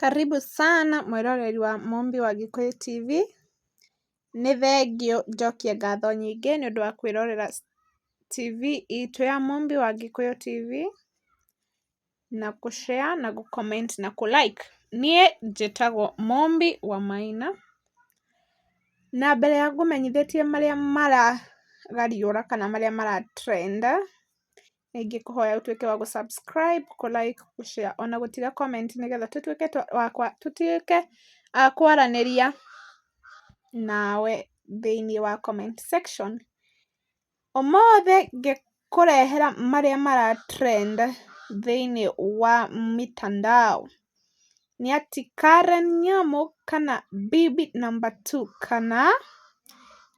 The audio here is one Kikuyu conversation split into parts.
Karibu sana mwĩroreri wa Mũmbi wa Gĩkũyũ TV. Nĩ thengiũ njokie ngatho nyingĩ nĩ ũndũ wa kwĩrorera TV itũ ya Mũmbi wa Gĩkũyũ TV, na gũ share na gũ comment na kũ like. Niĩ njĩtagwo Mũmbi wa Maina, na mbere ya ngũmenyithĩtie marĩa maragariũra kana marĩa mara trend, nĩ ingĩkũhoya ũtuĩke wa gũ subscribe, kũ like, gũ share ona gũtiga comment nĩgetha tũtuĩke a kwaranĩria nawe thĩiniĩ wa comment section. Ũmũthĩ ngĩkũrehera marĩa mara trend thĩiniĩ wa mitandao nĩ atĩ Karen Nyamu kana bibi number two kana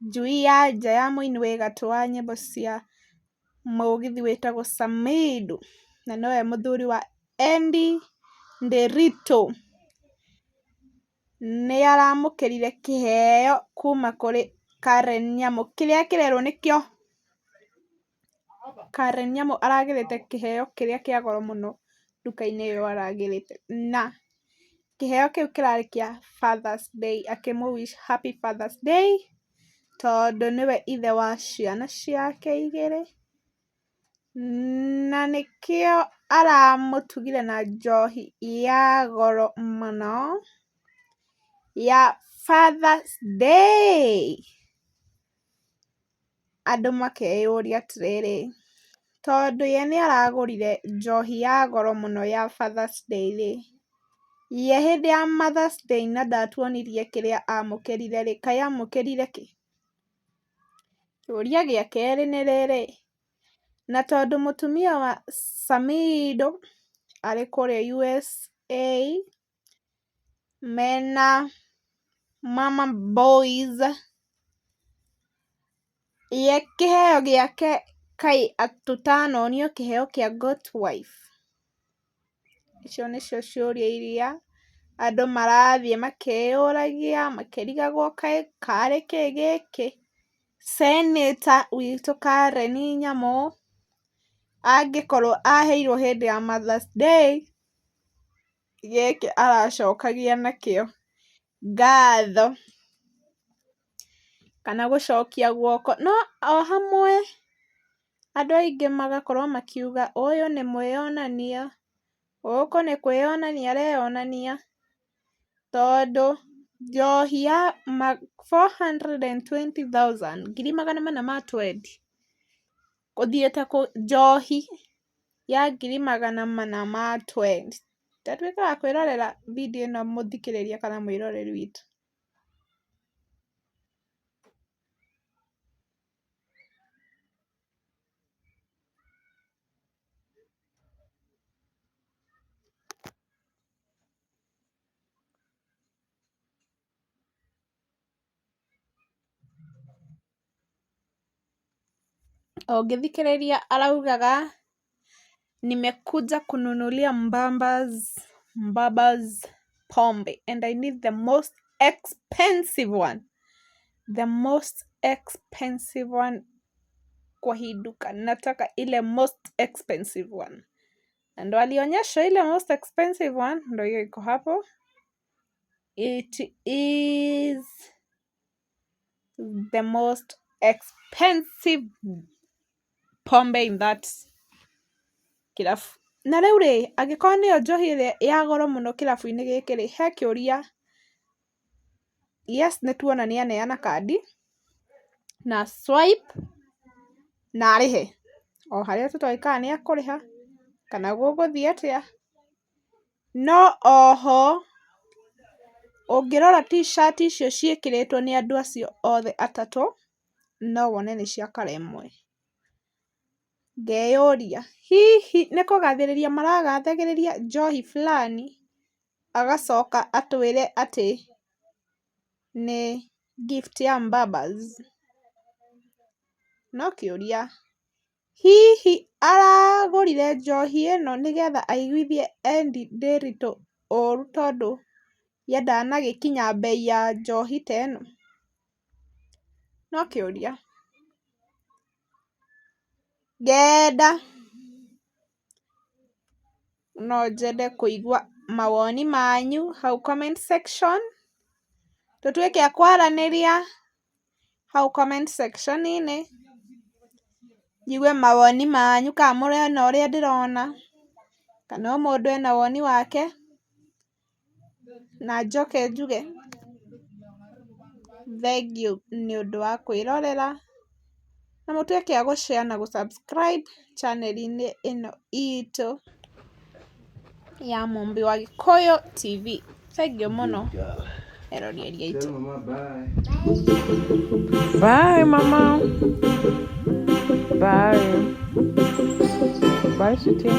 njui ya nja ya mũini wĩ gatũ wa nyĩmbo cia mũgithi wĩtagwo Samido, na nowe mũthuri wa Andy Ndiritu, nĩ aramũkĩrire kĩheo kuma kũrĩ Karen Nyamu, kĩrĩa kĩrerwo nĩkĩo Karen Nyamu aragĩrĩte kĩheo kĩrĩa kĩa goro mũno nduka-inĩ ĩyo aragĩrĩte, na kĩheo kĩu kĩrarĩ kĩa Father's Day, akĩmũ wish happy Father's Day, tondũ nĩwe ithe wa ciana ciake igĩrĩ, na nĩkĩo aramũtugire na njohi ya goro mũno ya Father's Day. Andũ makeyũria atĩrĩrĩ, tondũ ye nĩaragũrire njohi ya goro mũno ya Father's Day rĩ, ye hĩndĩ ya Mother's Day na ndatuonirie kĩrĩa amũkĩrire rĩ, kaĩ amũkĩrire kĩ? Kĩũria gĩa kerĩ nĩ rĩrĩ, na tondũ mũtumia wa Samido arĩ kũrĩa USA mena mama boys, ye kĩheo gĩake kaĩ tũtanonio kĩheo kĩa good wife? Icio nĩcio ciũria iria andũ marathiĩ makĩyũragia makĩrigagwo kaĩ karĩ kĩ gĩkĩ? Senator witũ Karen Nyamu angĩkorwo aheirwo hĩndĩ ya Mother's Day, gĩkĩ aracokagia nakĩo ngatho kana gũcokia guoko. No o hamwe andũ aingĩ magakorwo makiuga ũyũ nĩ mwĩyonanio, gũkũ nĩ kwĩyonania areyonania, tondũ njohi ya 420,000, ngiri magana mana ma twendi, ũthiĩte njohi ya ngiri magana mana ma twendi. Ta tuĩka wa kwĩrorera video ĩno mũthikĩrĩria kana mwĩroreri witũ. Ũngĩthikĩrĩria araugaga nimekuja kununulia mbambas mbabas pombe and I need the most expensive one, the most expensive one kwa hii duka, nataka ile most expensive one. Na ndo alionyesha ile most expensive one, ndo hiyo iko hapo. It is the most expensive pombe in that kĩrabu. Na rĩu rĩ, angĩkorwo nĩyo njohi ĩrĩa ya goro mũno kĩrabu-inĩ gĩkĩ rĩ, he kĩũria, yes nĩ tuona nĩ aneana kandi na swipe na arĩhe. O harĩa tũtoĩ kana nĩ ekũrĩha kana gũgũthiĩ atĩa. No oho ũngĩrora t-shirt icio ciĩkĩrĩtwo nĩ andũ acio othe atatũ, no wone nĩ cia colour ĩmwe. Ngeyũria hihi nĩ kũgathĩrĩria maragathagĩrĩria njohi fulani agacoka atwĩre atĩ nĩ gift ya mbabas? No kĩũria, hihi aragũrire njohi ĩno nĩgetha aiguithie Andy Ndiritu ũru tondũ ye ndanagĩkinya mbei ya njohi ta ĩno? No kĩũria. Ngenda no nyende kũigua mawoni manyu hau comment section, tũtuĩke a kwaranĩria hau comment section-inĩ, njigue mawoni manyu kana mũrona ũrĩa ndĩrona, kana o mũndũ ena woni wake, na njoke njuge thengiũ nĩ ũndũ wa kwĩrorera, na mũtuĩke a gũ share na gũ subscribe channel-inĩ ĩno itũ ya Mũmbi wa Gĩkũyũ TV. Thengiũ mũno eroreri aitũ. Tell mama bye. Bye, mama. Bye. Bye, sweetie.